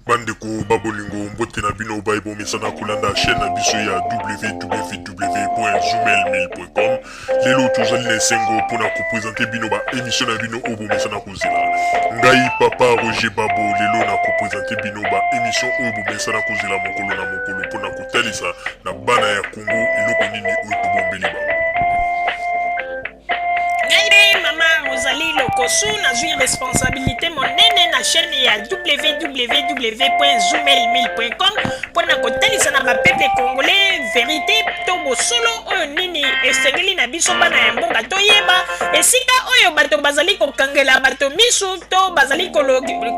Bandeko ba bolingo, mbote na bino baye bomesana kolanda chaîne na biso ya www.zoomail1000.com. Lelo tozali na esengo mpona kopresente bino ba émission na bino oyo bomesana kozela. Ngai papa Roger Babo lelo na kopresente bino ba émission oyo bomesana kozela mokolo na mokolo mpona kotalisa na bana ya Congo eloko nini oyo tobombeli bango. Ngai mpe mama Rosalie Lokosu nazwi responsabilité monene na chaîne ya www.zoomail1000.com mpo na kotalisa na bapeuple congolais verité to bosolo oyo nini esengeli na biso bana ya mboka toyeba esika oyo bato bazali kokangela bato misu to bazali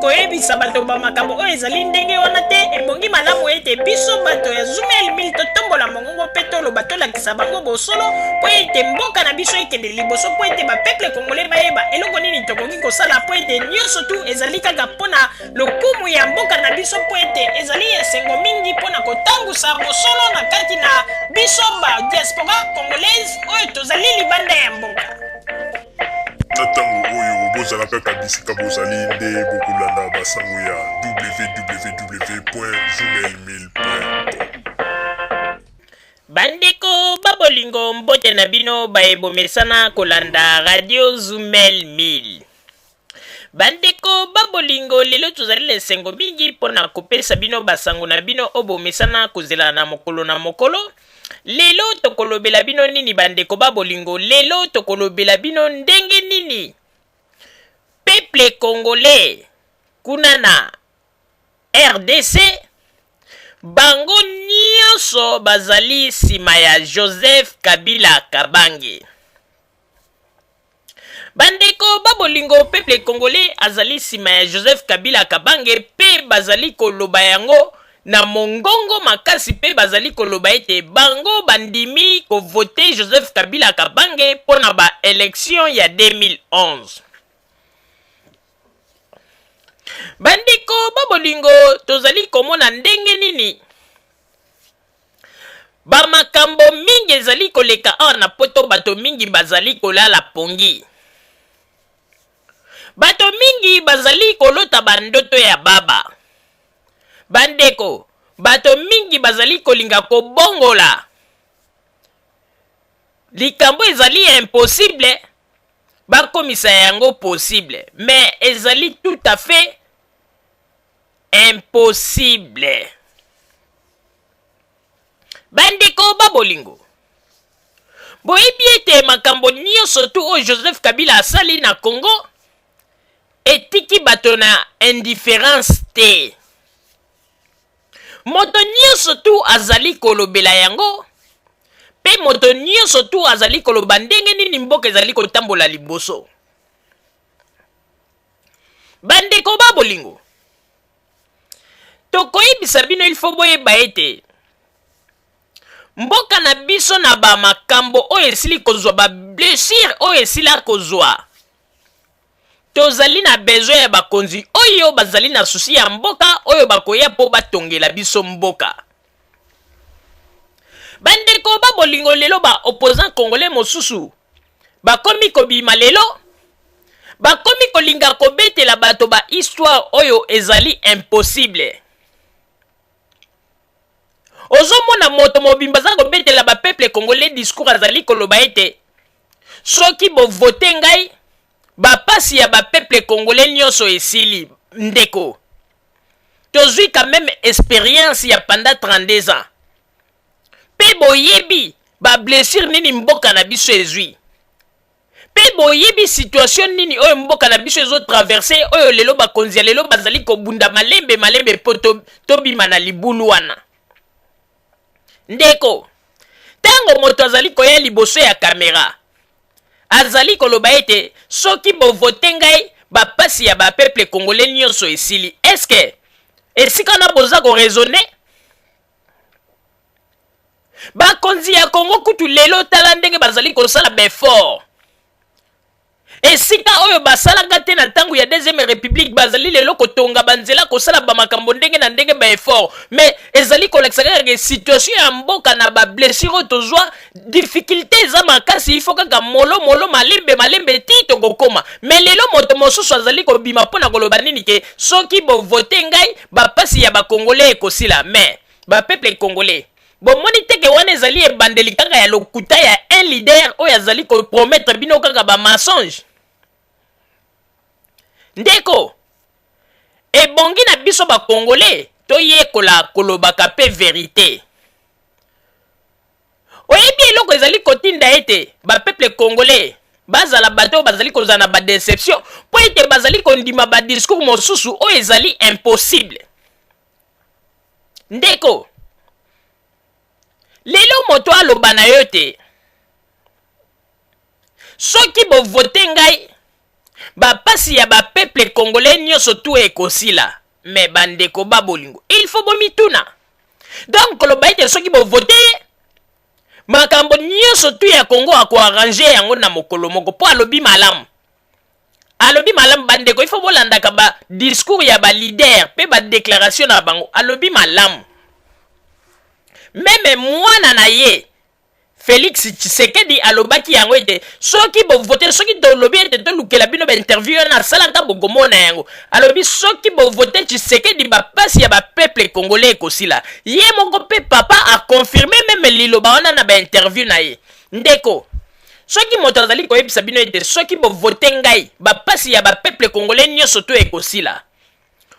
koyebisa bato bamakambo oyo ezali ndenge wana te. Ebongi malamu ete biso bato ya Zoomail 1000 totombola mongongo mpe toloba, tolakisa bango bosolo mpo ete mboka na biso ekende liboso, mpo ete bapeuple congolais bayeba eloko nini tokoki kosala, mpo ete nyonso tu ezali kaka mpo na lokumu ya mboka na biso, mpo ete ezali esengo mingi mpo na kotambusa bosolo na kati na biso ba diaspora congolaise oyo tozali libanda ya mboka. Na ntango oyo bozala kaka bisika bozali nde bokolanda basango ya www.zoomail1000.com. Bandeko ba bolingo, mbote na bino baye bomesana kolanda Radio Zumel 1000. Bandeko ba bolingo, lelo tozali na esengo mingi mpo na kopesa bino basango na bino oyo bomesana kozela na mokolo na mokolo. Lelo tokolobela bino nini bandeko ba bolingo? Lelo tokolobela bino ndenge nini peuple congolais kuna na RDC bango nyonso bazali nsima ya Joseph Kabila Kabange. Bandeko ba bolingo, peuple congolais azali nsima ya Joseph Kabila Kabange mpe bazali koloba yango na mongongo makasi mpe bazali koloba ete bango bandimi kovote Joseph Kabila Kabange mpo na ba election ya 2011. Bandeko ba bolingo, tozali komona ndenge nini Ba makambo mingi ezali koleka awa na poto, bato mingi bazali kolala pongi. Bato mingi bazali kolota ba ndoto ya baba. Bandeko, bato mingi bazali kolinga kobongola likambo ezali impossible, bakomisa yango possible, mais ezali tout à fait impossible. Bandeko ba bolingo, boyebi ete makambo nyonso tu oyo Joseph Kabila asali na Congo etiki bato na indifference te. Moto nyonso tu azali kolobela yango mpe moto nyonso tu azali koloba ndenge nini mboka ezali kotambola liboso. Bandeko ba bolingo, tokoyebisa bino, il faut boyeba ete mboka na biso na ba makambo oyo esili kozwa, ba blessure oyo esila kozwa, tozali na besoin ya bakonzi oyo bazali na susi ya mboka, oyo bakoya mpo batongela biso mboka. Bandeko ba bolingo, lelo ba opposant congolais mosusu bakomi kobima, lelo bakomi kolinga kobetela bato ba histoire oyo ezali impossible. Ozomona moto mobimba aza kobetela ba peuple congolais discours, azali koloba ete soki bovote ngai, bapasi ya ba peuple congolais nyonso esili. Ndeko, tozwi quand même expérience ya pendant 32 ans mpe boyebi ba blessure nini mboka na biso ezwi, mpe boyebi situation nini oyo mboka na biso ezotraverse, oyo lelo bakonzi ya lelo bazali kobunda malembe malembe mpo tobima na libulu wana. Ndeko, ntango moto azali koya liboso ya kamera, azali koloba ete soki bovote ngai, bapasi ya bapeuple congolais nyonso esili, eske esika wana boza koraisonner? Bakonzi ya Kongo kutu lelo, tala ndenge bazali kosala baeffort. Esika oyo basalaka te na ntango ya deuxième république, bazali lelo kotonga banzela, kosala bamakambo ndenge na ndenge, baeffort. Mais ezali kolakisa kaka ke situation ya mboka na bablessure oyo tozwa, difficulté eza makasi. Il faut kaka molo molo, malembe malembe, ti tokokoma. Mais lelo moto mosusu azali kobima mpo na koloba nini? Ke soki bovote ngai, bapasi ya bacongolais ekosila. Mais bapeuple congolais, bomoni te ke wana ezali ebandeli kaka ya lokuta ya un leader oyo azali kopromettre bino kaka bamensonge? Ndeko, ebongi na biso bacongolais toyekola kolobaka mpe vérité. Oyebi eloko ezali kotinda ete bapeuple congolais bazala bato oyo bazali kozala na badéception? Mpo ete bazali kondima badiscours mosusu oyo ezali impossible. Ndeko, lelo moto aloba na yo te: "Soki bovote ngai, bapasi ya bapeuple congolais nyonso tu ekosila." Mais bandeko ba bolingo, il faut bomituna. Donc koloba ete soki bovote ye, makambo nyonso tu ya Kongo akoarranger yango na mokolo moko mpo alobi malamu, alobi malamu. Bandeko, il faut bolandaka badiscours ya baleader mpe badéclaration na bango. Alobi malamu, même mwana na ye Félix Tshisekedi alobaki yango ete soki bovote, soki tolobi ete tolukela bino bainterview wana asalaka, bokomona yango. Alobi soki bovote Tshisekedi, bapasi ya bapeuple congolais ekosila. Ye moko mpe papa aconfirme même liloba wana na bainterview na ye. Ndeko, soki moto azali koyebisa bino ete soki bovote ngai, bapasi ya bapeuple congolais nyonso to ekosila,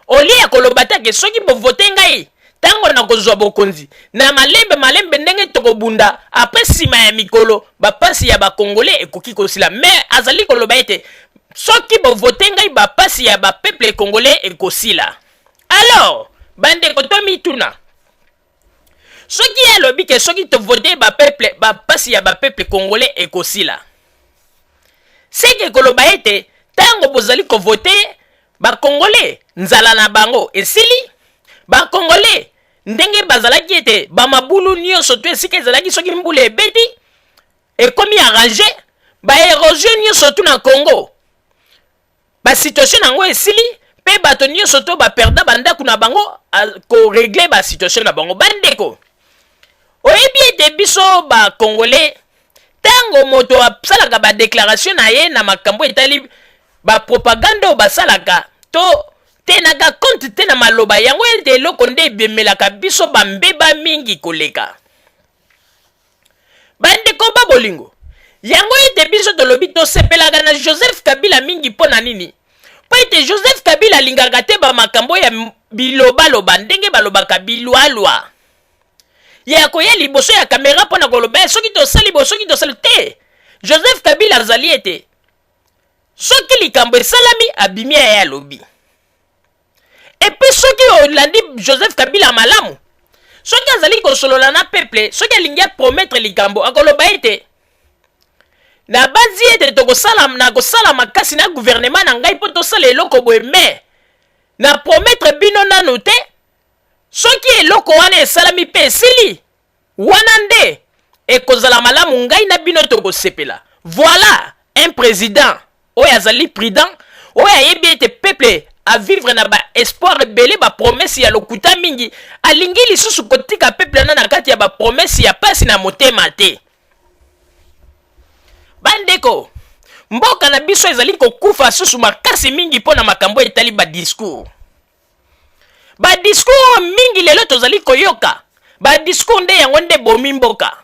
olie ya koloba te ke soki bovote ngai, ntango nakozwa bokonzi, na malembe malembe ndenge tokobunda, apres nsima ya mikolo bapasi ya bacongolais ekoki kosila. Mais azali koloba ete soki bovote ngai, bapasi ya bapeuple congolais ekosila. Alors bandeko, tomituna: soki ye alobi ke soki tovote bapeuple, bapasi ya bapeuple congolais ekosila, seke koloba ete ntango bozali kovote, bacongolais nzala na bango esili, bacongolais ndenge bazalaki ete bamabulu nyonso to esika ezalaki soki mbula ebeti ekomi arrangé, baérosion nyonso tu na Congo, basituation na yango esili, mpe bato nyonso to baperda bandako na bango, korégler basituation na bango. Bandeko, oyebi ete biso bacongolais, ntango moto asalaka badéclaration na ye na makambo etali bapropagande oyo basalaka, to tenaka compte te na maloba yango, ete eloko nde ebemelaka biso bambeba mingi koleka. Bandeko ba bolingo, yango ete biso tolobi tosepelaka na Joseph Kabila mingi. Mpo na nini? Mpo ete Joseph Kabila alingaka te bamakambo ya bilobaloba, ndenge balobaka bilwalwa ya koya liboso ya kamera mpo na koloba soki tosali boye, soki tosali te. Joseph Kabila azali ete soki likambo esalami, abimi, aye alobi. Et puis soki olandi Joseph Kabila malamu, soki azali kosolola na peuple, soki alingi apromettre likambo, akoloba ete nabanzi ete tokosala, nakosala makasi na gouvernement na ngai mpo tosala eloko boye, mais na promettre bino nanu te. Soki eloko wana esalami mpe esili, wana nde ekozala malamu, ngai na bino tokosepela. Voilà un président oyo azali prudent, oyo ayebi ete peuple avivre na baespoir ebele, bapromesse ya lokuta mingi. Alingi lisusu kotika peuple wana na kati ya bapromesse ya pasi na motema te. Bandeko, mboka na biso ezali kokufa susu makasi mingi mpo na makambo etali badiscours. Badiscours oyo mingi lelo tozali koyoka, badiscours nde yango nde bomi mboka.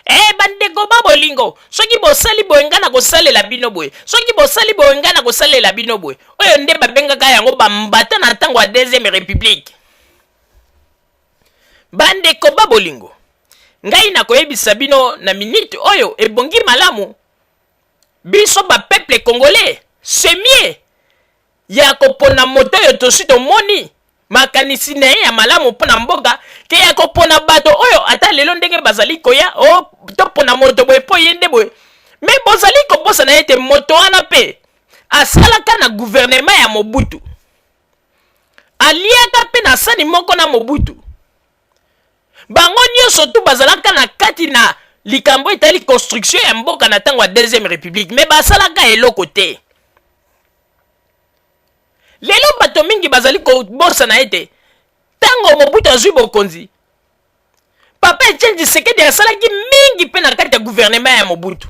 E bandeko ba bolingo, soki bosali boye, ngai na kosalela bino boye, soki bosali boye, ngai na kosalela bino boye. Oyo nde babengaka yango bambata na ntango ya deuxième république. Bandeko ba bolingo, ngai nakoyebisa bino na minute oyo ebongi malamu biso bapeuple congolais, c'est mieux ya kopona moto oyo tosi tomoni makanisi na ye ya malamu mpo na mboka, ke ya kopona bato oyo ata lelo ndenge bazali koya o topona moto boye mpo ye nde boye. Mais bozali kobosana ete moto wana mpe asalaka na gouvernement ya Mobutu, aliaka mpe na sani moko na Mobutu. Bango nyonso tu bazalaka na kati na likambo etali construction ya mboka na ntango ya deuxième république, mais basalaka eloko te. Lelo bato mingi bazali kobosana ete ntango Mobutu azwi bokonzi, papa Etienne Tshisekedi asalaki mingi mpe na kati ya gouvernement ya Mobutu,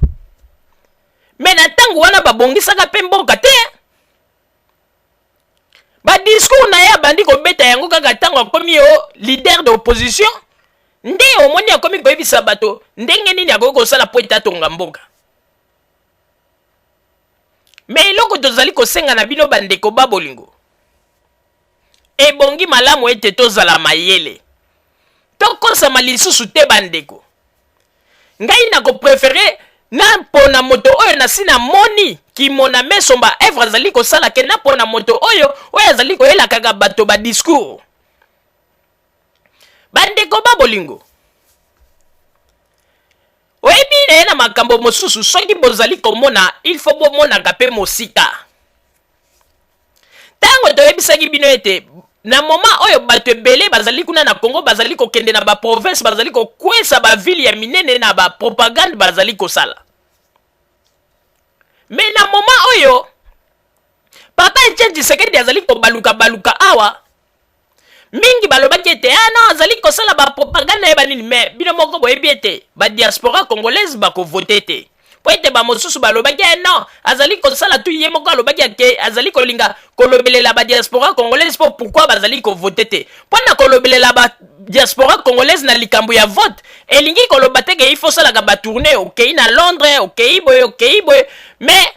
mais na ntango wana babongisaka mpe mboka te. Badiscours na ye abandi kobeta yango kaka ntango akomi yo leader de opposition, nde omoni akomi koyebisa bato ndenge nini akoki kosala po ete atonga mboka. Mais eloko tozali kosenga na bino, bandeko ba bolingo, ebongi malamu ete tozala mayele, tokosama lisusu te. Bandeko, ngai nakopréférer na mpona moto oyo nasi namoni kimona meso ba œuvre azali kosala ke na mpona moto oyo azali koyela kaka bato badiscours. Bandeko ba bolingo, oyebi na ye na makambo mosusu, soki bozali komona, il faut bomonaka mpe mosika. Ntango toyebisaki bino ete na moment oyo bato ebele bazali kuna na Congo, bazali kokende na baprovince, bazali kokwesa baville ya minene na bapropagande bazali kosala, mais na moment oyo papa Etienne Tshisekedi azali kobaluka-baluka awa, mingi balobaki ete ah non, azali kosala bapropagande na ye banini. Mais bino moko boyebi ete badiaspora congolaise bakovote te, po ete bamosusu balobaki eh non, azali kosala tu ye moko alobaki ake azali kolinga kolobelela badiaspora congolaise. Mpo pourquoi bazali kovote te? Mpo na kolobelela badiaspora congolaise na likambo ya vote, elingi koloba te ke il faut osalaka batournée, okei na Londres, okei boye, okei boye. Mais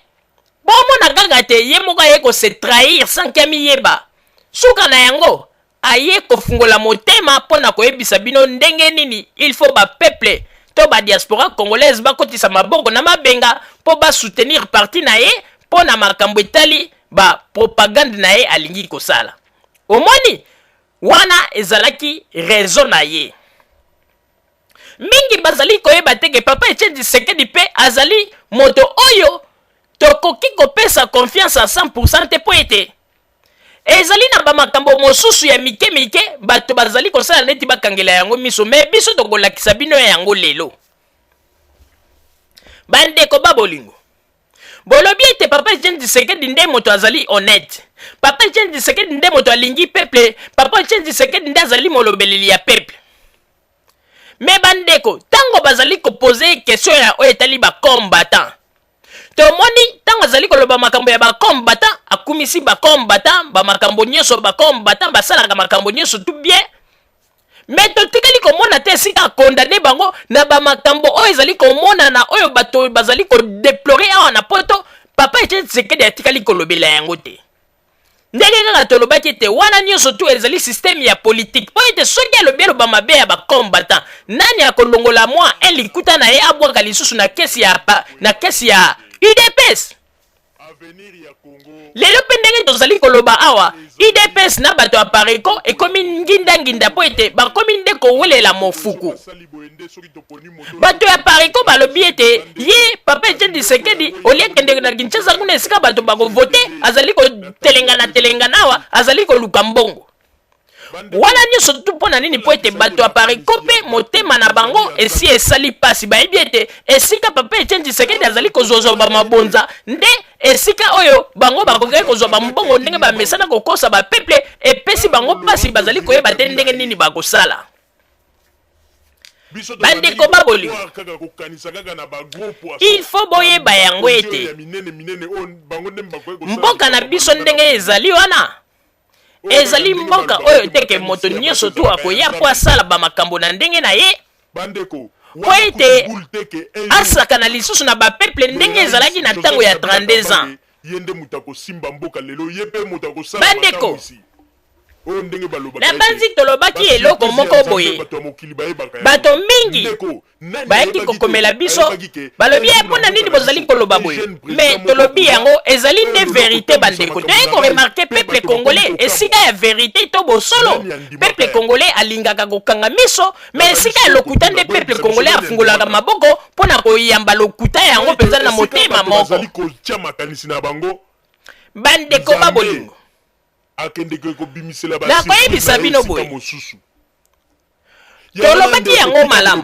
bomona kaka te ye moko aye kose trahir sans ke amiyeba. Suka na yango, aye kofungola motema mpo na koyebisa bino ndenge nini il faut bapeuple to badiaspora congolaise bakotisa maboko na mabenga mpo basoutenir parti na ye mpo na makambo etali bapropagande na ye alingi kosala. Omoni, wana ezalaki raison na ye. Mingi bazali koyeba te ke papa Etienne Tshisekedi mpe azali moto oyo tokoki kopesa confiance à 100% te, mpo ete ezali na bamakambo mosusu ya mike mike bato bazali kosala neti bakangela yango miso. Mais biso tokolakisa bino yango lelo. Bandeko ba bolingo, bolobi ete papa Etienne Tshisekedi nde moto azali honnête, papa Etienne Tshisekedi nde moto alingi peuple, papa Etienne Tshisekedi nde azali molobeleli ya peuple. Mais bandeko, ntango bazali koposer question ya oyo etali bacombattant, tomoni ntango azali koloba makambo ya bacombattant, akumisi bacombattant, bamakambo nyonso bacombattant basalaka, makambo nyonso tout bien, mais totikali komona te esika acondamner bango na bamakambo oyo ezali komonana, oyo bato bazali kodéplorer awa na Poto. Papa Etienne Tshisekedi atikali kolobela yango te. Ndenge kaka tolobaki ete wana nyonso tu ezali système ya politike, mpo ete soki alobi eloba mabe ya bacombattant, nani akolongola mwa un likuta na ye abwaka lisusu na caisse ya UDPS? Lelo mpe ndenge tozali koloba awa, UDPS na bato ya Apareco ekomi ngindanginda, mpo ete bakomi nde kowelela mofuku. Bato ya Apareco balobi ete ye papa Etienne Tshisekedi olie akende na Kinshasa kuna esika bato bakovote, azali kotelengana telengana awa, azali koluka mbongo wana nyonso tu. Mpo na nini? Mpo ete bato ya Apareco mpe motema na bango esi esali mpasi. Bayebi ete esika papa Etienne Tshisekedi azali kozwazwa bamabonza nde esika oyo bango bakokaki kozwa bambongo ndenge bamesana kokosa bapeuple. Epesi bango mpasi, bazali koyeba te ndenge nini bakosala. Bandeko ba bolingo, il faut boyeba yango ete mboka na biso ndenge ezali wana, ezali mboka oyo teke moto nyonso tu akoya mpo asala bamakambo na ndenge na ye, mpo ete asakana lisusu na bapeuple ndenge ezalaki na ntango ya 32 ans. Ye nde moto akosimba mboka lelo, ye mpe moto akosala. Bandeko, na banzi tolobaki eloko moko boye, bato mingi bayaki kokomela biso, balobi ye mpo na nini bozali koloba boye? Mais tolobi yango ezali nde vérité. Bandeko, toyei koremarquer, peuple congolais, esika ya vérité to bosolo, peuple congolais alingaka kokanga miso, mais esika ya lokuta nde peuple congolais afungolaka maboko mpo na koyamba lokuta yango mpenza na motema moko. Bandeko ba bolingo, nakoyebisa bino boye, tolobaki yango malamu.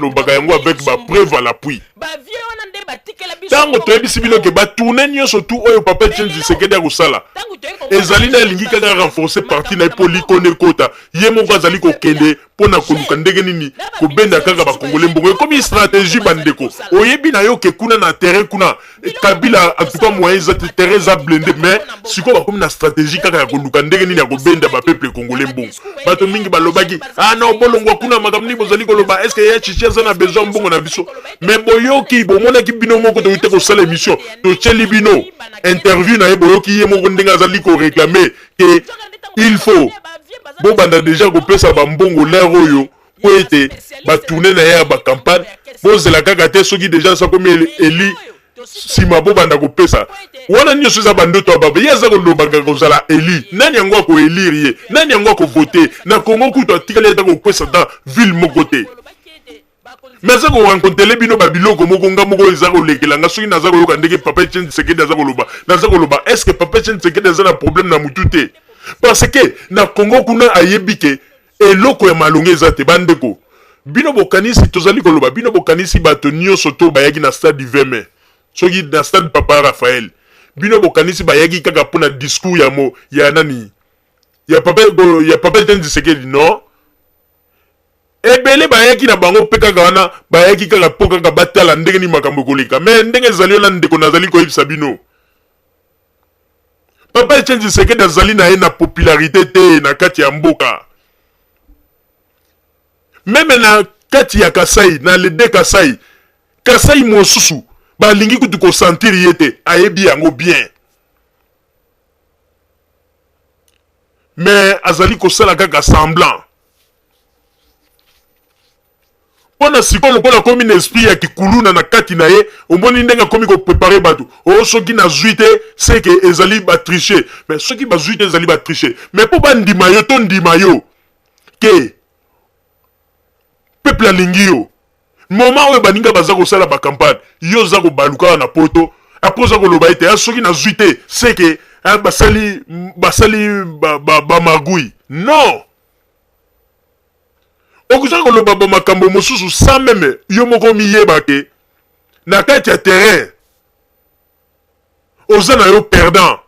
Tolobaka yango avec ba preuve à l'appui. Ntango toyebisi bino ke batourne nyonso tu oyo papa Etienne Tshisekedi akosala ezali nde alingi kaka renforcer parti na ye mpo likona ekota, ye moko azali kokende mpo mpo na koluka ndenge nini kobenda kaka bakongole mbongo. Ekomi stratégie bandeko. Oyebi na yo ke kuna na terrain kuna Kabila en tout cas moyen eza te, terrain eza blindé, mais sikoyo bakomi na stratégie kaka ya koluka ndenge nini ya kobenda bapeuple congolais mbongo. Bato mingi balobaki ah non, bolongwa kuna, makambo nini bozali koloba, est ce que ya Chichi aza na besoin mbongo na biso? Mais boyoki, bomonaki bino moko, toyei te kosala émission, totyeli bino interview na ye, boyoki ye moko ndenge azali koréclamer ke il faut bobanda déjà kopesa bambongo l'heure oyo mpo ete batournée na ye ya bacampagne bozela kaka te soki déjà sakomi eli nsima bobanda kopesa. Wana nyonso eza bandoto ya baba. Ye aza kolobaka kozala eli, nani yango akoélire ye? Nani yango akovote na Kongo? Kutu atikali ata kokwesa ta ville moko te, mais aza korencontrer bino babiloko moko. Nga moko eza kolekela nga soki naza koyoka ndenge papa Etienne Tshisekedi aza koloba. Naza koloba, est ce que papa Etienne Tshisekedi aza na problème na mutu te? Parce que na Congo kuna ayebi ke eloko ya malongo eza te. Bandeko, bino bokanisi tozali koloba, bino bokanisi bato nyonso to bayaki na stade du 20 mai, soki na stade Papa Raphaël, bino bokanisi bayaki kaka mpona discours ya mo ya nani, ya papa Etienne Tshisekedi? Non, ebele bayaki na bango mpe kaka wana, bayaki kaka mpo kaka batala ndenge nini makambo ekoleka. Mais ndenge ezali wana, ndeko, nazali koyebisa bino, papa Etienne Tshisekedi azali na ye na popularité te na kati ya mboka, même na kati ya Kasai, na les deux Kasai. Kasai mosusu balingi kutu kosentir ye te, ayebi yango bien, mais azali kosala kaka semblant. Mpo na sikoyo, lokola akomi na esprit ya kikuluna na kati na ye, omoni ndenge akomi kopréparer bato o soki nazwi te, seke ezali batriche. Mais soki bazwi te, ezali batriche. Mais mpo bandima yo, to ndima yo ke peuple alingi yo, moment oyo baninga baza kosala bacampagne, yo oza kobaluka na poto, après oza koloba ete ah, soki nazwi te, seke ah, basali bamagouille. Non, okozala koloba bamakambo mosusu sans même yo moko miyeba ke na kati ya terrain oza na yo perdant.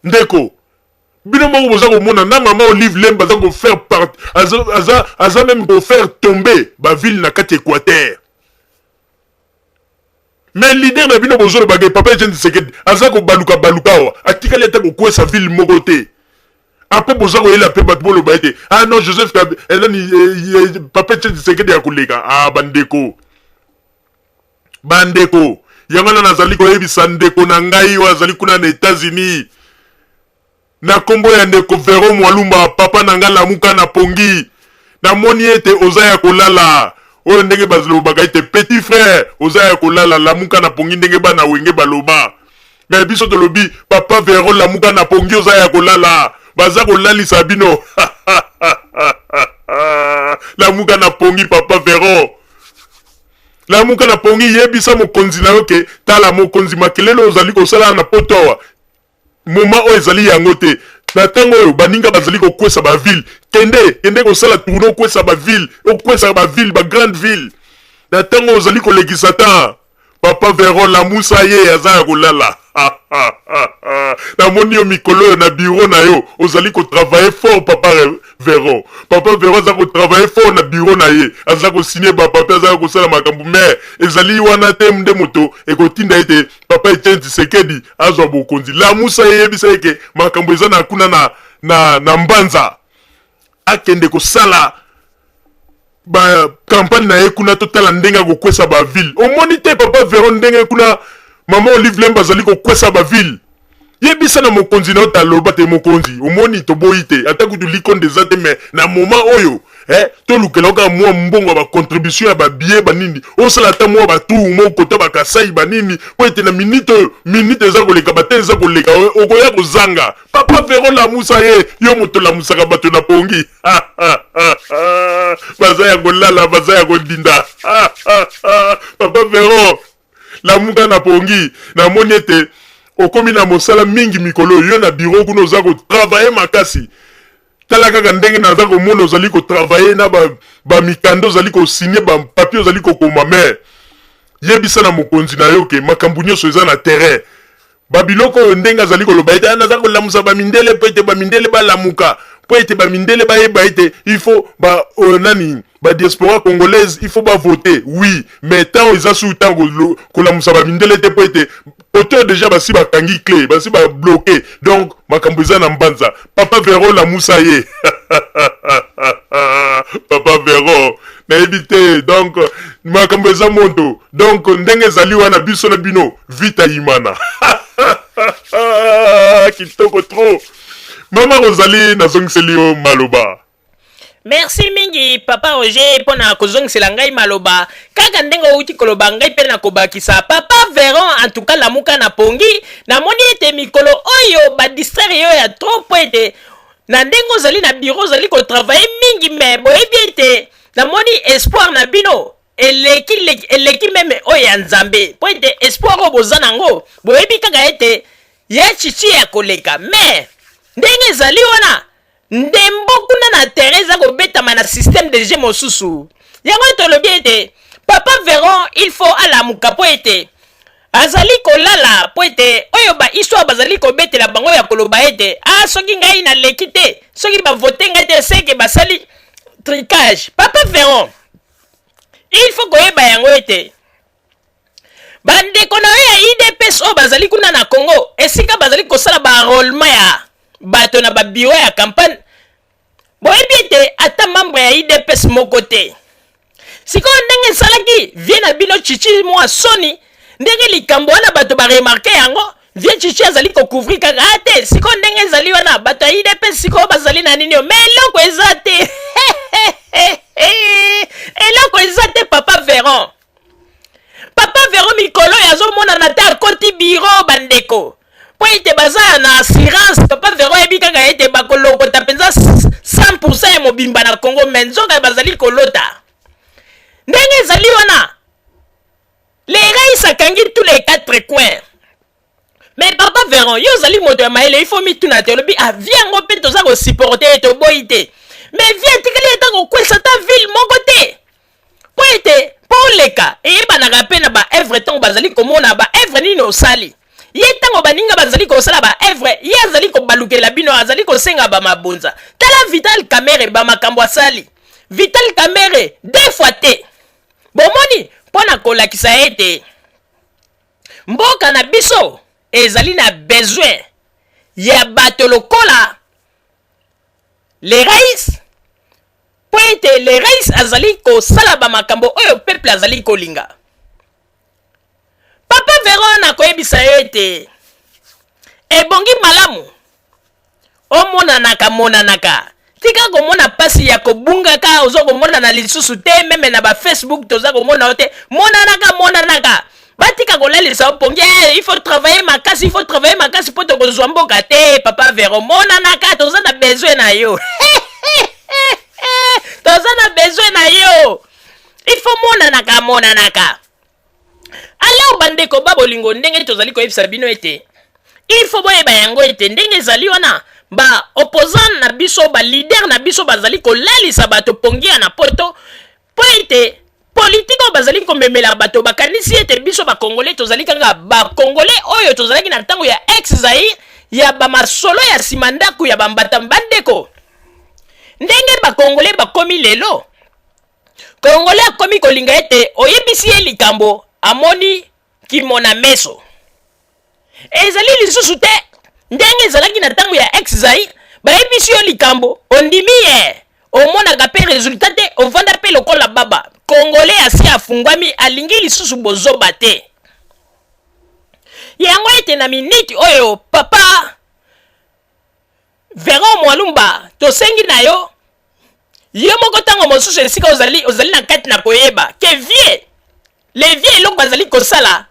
Ndeko, bino moko boza komona na mama Olive Lembe aza kofaire part, aza même kofaire tomber baville na kati Équateur. Mais leader na bino bozolobaka, papa Etienne Tshisekedi, aza kobaluka baluka awa, atikali ata kokwesa ville moko te. Après boza koyela mpe bato boloba ete ah non, Joseph nani, papa Etienne Tshisekedi ya koleka. Ah bandeko, bandeko, yango wana nazali koyebisa ndeko na ngai oyo azali kuna na États-Unis na nkombo ya ndeko Vero Mwalumba: papa na ngai, lamuka na pongi, namoni ete oza ya kolala. Oyo ndenge balobaka ete petit frère oza ya kolala, lamuka na pongi, ndenge bana Wenge baloba. Mais biso tolobi, papa Vero, lamuka na pongi, oza ya kolala, baza kolalisa bino. Lamuka na pongi, papa Vero, lamuka na pongi. Yebisa mokonzi na yo ke tala mokonzi, makelele ozali kosala na poto awa, moment oyo ezali yango te. Na ntango oyo baninga bazali kokwesa baville, kende, kende kosala tournée, okwesa baville, okwesa baville, bagrande ville. Na ntango oyo ozali kolekisa ta papa Vero, lamusa ye, aza ya kolala. Namoni yo mikolo oyo na bureau na yo, ozali kotravailler fort, papa Vero. Papa Vero aza kotravailler fort na bureau na ye, aza kosigner bapapier, aza kosala makambo. Mais ezali wana te nde moto ekotinda ete papa Etienne Tshisekedi azwa bokonzi. Lamusa ye, yebisa ye ke makambo eza na kuna na Mbanza, akende kosala bacampagne na ye kuna, totala ndenge akokwesa baville. Omoni te, papa Vero, ndenge kuna mama Olive Lembe azali kokwesa baville? Yebisa na mokonzi na yo, taloba te mokonzi, omoni toboyi te, ata kutu likonde eza te, mais na moment oyo tolukela kaka mwa mbongo ya bacontribution ya babillet banini, osala ata mwa batour moko kota bakasai banini, po ete na minute oyo, minute eza koleka, bate eza koleka, okoya kozanga. Papa Vero, lamusa ye, yo moto olamusaka bato na pongi. Baza ya kolala, baza ya kodinda. Papa Vero, lamuka na pongi. Namoni ete okomi na mosala mingi mikolo, yo na bureau kuna oza kotravailler makasi. Tala kaka ndenge naza komona ozali kotravailler na bamikanda, ba ozali kosigner bapapier, ozali kokoma. Mais yebisa na mokonzi na yo ke makambo nyonso eza na terrain. Babiloko oyo ndenge azali koloba ete naza kolamusa bamindele mpo ete bamindele balamuka, mpo ete bamindele bayeba ete il faut ba nani ba diaspora congolaise il faut bavote. Oui, mais ntango eza su ntango kolamusa bamindele te, mpo ete kote déjà basi bakangi clé, basi babloquer. Donc makambo eza na mbanza. Papa Vero, lamusa ye. Papa Vero, nayebi te. Donc makambo eza moto. Donc ndenge ezali wana, biso na bino vita imana. Kitoko trop. Mama Rosalie, nazongiseli yo maloba. Merci mingi, papa Roger, mpo na kozongisela ngai maloba. Kaka ndenge outi koloba, ngai mpe na kobakisa: papa Veron, en tout cas lamuka na pongi. Namoni ete mikolo oyo badistraire yo ya trop, mpo ete na ndenge ozali na bureau, ozali kotravailler mingi. Mais boyebi ete namoni espoir na bino eleki eleki même oyo ya Nzambe, mpo ete espoir oyo boza nango, boyebi kaka ete ya chichi ya koleka. Mais ndenge ezali wana, ndembo kuna na terrain eza kobetama na système de jeu mosusu. Yango tolobi ete papa Veron, il faut alamuka, mpo ete azali kolala, mpo ete oyo bahistoire bazali kobetela bango ya koloba ete a soki ngai naleki te, soki bavote ngai te, seke basali trucage. Papa Veron, il faut koyeba yango ete bandeko na yo ya UDPS oyo bazali kuna na Congo, esika bazali kosala baenrôlement ya bato na babureau ya campagne, boyebi ete ata membre ya UDPS moko te. Sikoyo ndenge esalaki vieux na bino Chichi mwa soni, ndenge likambo wana bato baremarquer yango, vieux Chichi azali kocouvrir kaka a te. Sikoyo ndenge ezali wana, bato ya UDPS sikoyo bazali na nini? Mais eloko eza te, eloko eza te. Papa Veron, papa Veron, mikolo oyo azomonana te. Akoti bureau, bandeko, mpo ete baza na assurance. Papa Vero ayebi kaka ete bakolokota mpenza 100 ya mobimba na Congo, mais nzoka bazali kolota. Ndenge ezali wana, le rais akangi tous les quatre coins. Mais papa Veron, yo ozali moto ya mayele, il faut mituna te. Olobi vieux yango mpe toza kosupporter ye, toboyi te, mais vieux etikali ata kokwesa ata ville moko te, mpo ete mpo oleka eyebanaka mpe na baœuvre. Ntango bazali komona baœuvre nini osali ye, ntango baninga bazali kosala baœuvre, ye azali kobalukela bino, azali kosenga bamabonza. Tala Vital Kamerhe, bamakambo asali Vital Kamerhe deux fois te. Bomoni, mpo na kolakisa ete mboka na biso ezali na besoin ya bato lokola le rais, mpo ete le rais azali kosala bamakambo oyo peuple azali kolinga. Papa Veron, akoyebisa yo ete ebongi malamu omonanaka monanaka. Tika komona mpasi ya kobungaka, oza komonana lisusu te. Même na bafacebook toza komona yo te. Monanaka, monanaka, batika kolalisa yo pongi. Il faut travailler makasi, il faut travailler makasi mpo tokozwa mboka te. Papa Vero, monanaka, toza na besoin na yo, toza na besoin na yo. Il faut monanaka, monanaka. Alors bandeko ba bolingo, ndenge tozali koyebisa bino ete il faut boyeba yango ete ndenge ezali wana, baopposant na biso, baleader na biso bazali kolalisa bato pongi ya na poto, mpo ete politike oyo bazali komemela bato, bakanisi ete biso bakongole tozali kaka bakongole oyo tozalaki na ntango ya ex Zaire, ya bamasolo ya nsima ndako ya bambata. Bandeko, ndenge bakongole bakomi lelo, kongole akomi kolinga ete oyebisi ye likambo, amoni kimona meso. Ezali lisusu te ndenge ezalaki na ntango ya ex Zaire. Bayebisi yo likambo, ondimi ye, omonaka mpe résultat te, ovanda mpe lokola baba. Kongole asi afungwami, alingi lisusu bozoba te. Yango ete na miniti oyo, papa Veron Mwalumba, tosengi na yo, yo moko ntango mosusu esika ozali, ozali na kati na koyeba ke vieux, le vieux, eloko bazali kosala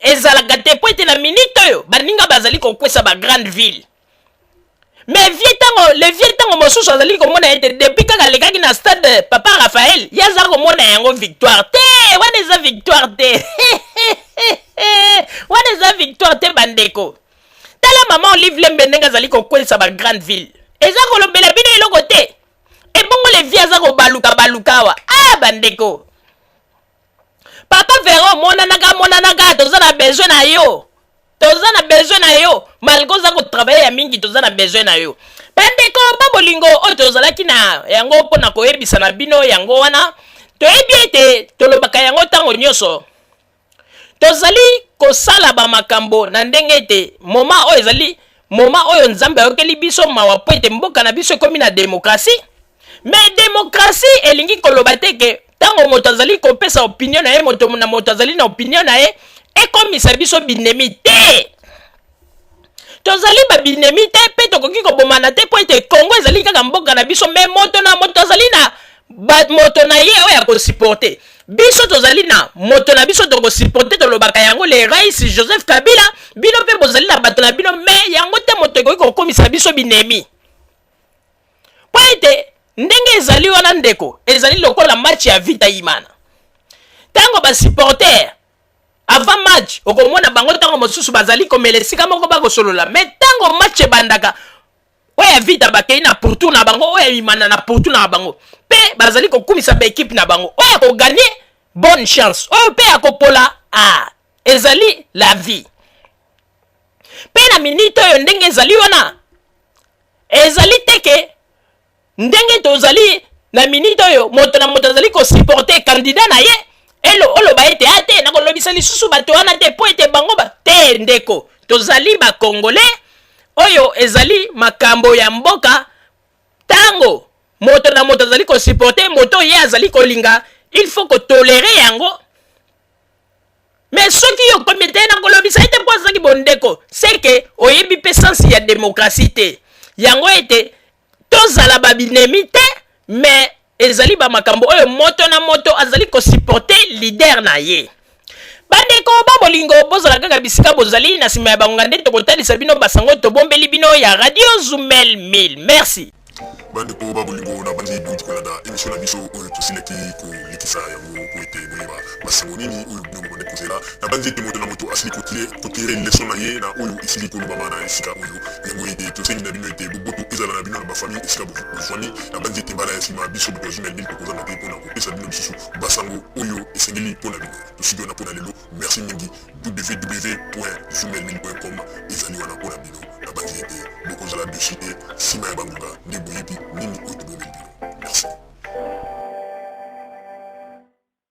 ezalaka te, po ete na minute oyo baninga bazali kokwesa bagrande ville, mais vieux, ntango le vieux, ntango mosusu azali komona ete depuis kaka alekaki na stade papa Raphaël, ye aza komona yango victoire te. Wana eza victoire te, wana eza victoire te. Bandeko, tala mama Olive Lembe ndenge azali kokwelisa bagrande ville, eza kolobela bino eloko te. Ebongo le vieux aza kobaluka baluka awa. Ah bandeko, papa Vero, monanaka, monanaka, toza na besoin na yo. Toza na besoin na yo, malgre oza kotravaille ya mingi, toza na besoin na yo. Bandeko ba bolingo, oyo tozalaki na yango mpo na koyebisa na bino yango wana. Toyebi ete tolobaka yango ntango nyonso, tozali kosala bamakambo na ndenge ete moma oyo ezali moma oyo Nzambe ayokeli biso mawa mpo ete mboka na biso ekomi na demokrasi. Mais demokrasi elingi koloba te ke ntango moto azali kopesa opinion na ye, moto na moto azali na opinion na ye, ekomisa biso binemi te. Tozali babinemi te mpe tokoki kobomana te, mpo ete Kongo ezali kaka mboka na biso. Mais moto na moto azali na moto na ye oyo akosupporte. Biso tozali na moto na biso tokosupporte, tolobaka yango, le rais Joseph Kabila. Bino mpe bozali na bato na bino, mais yango te moto ekoki kokomisa biso binemi, mpo ete ndenge ezali wana, ndeko, ezali lokola match ya Vita Imana. Ntango basupporter avant match, okomona bango ntango mosusu bazali komela esika moko, bakosolola. Mais ntango match ebandaka, oyo ya Vita bakei na pourtour na bango, oyo ya Imana na pourtour na bango, mpe bazali kokumisa baekipe na bango. Oyo akogagner, bonne chance, oyo mpe akopola, ah, ezali la vie. Mpe na minute oyo, ndenge ezali wana, ezali te ke ndenge tozali na minute oyo, moto na moto azali kosupporte candidat na ye, elo oloba ete a te, nakolobisa lisusu bato wana te mpo ete bango ba te. Ndeko, tozali Bakongole, oyo ezali makambo ya mboka. Ntango moto na moto azali kosupporte moto ye azali kolinga, il faut kotolérer yango. Mais soki yo okomi te, nakolobisa ete mpo azalaki bondeko, seke oyebi mpe sens ya démocratie te. Yango ete tozala babinemi te, mais ezali bamakambo oyo moto na moto azali kosupporte leader na ye. Bandeko ba bolingo, bozala kaka bisika bozali na nsima ya bangonga nde tokotalisa bino basango tobombeli bino ya Radio Zumel 1000. Merci. Bandeko ba bolingo, na bandi bouti kolanda émission na biso oyo tosilaki kolekisa yango po ete boyeba basango nini oyo bino bobande kozela. Na bandi ete moto na moto asili kotirer leçon na ye na oyo esili kolobama na esika oyo. Yango ete tosengi na bino ete boboto ezala na bino na bafamille esika bozwami. Na bandi ete mbala ya nsima, biso bato ya Zumel 1000 tokozanga te mpona kopesa bino lisusu basango oyo esengeli mpo na bino. Tosuki wana mpo na lelo. Merci mingi. www.zumel1000.com ezali wana mpo na bino. Na bandi ete bokozala déçus te. Nsima ya bangonga nde boyebi nini oyo tobombeli bino. Merci.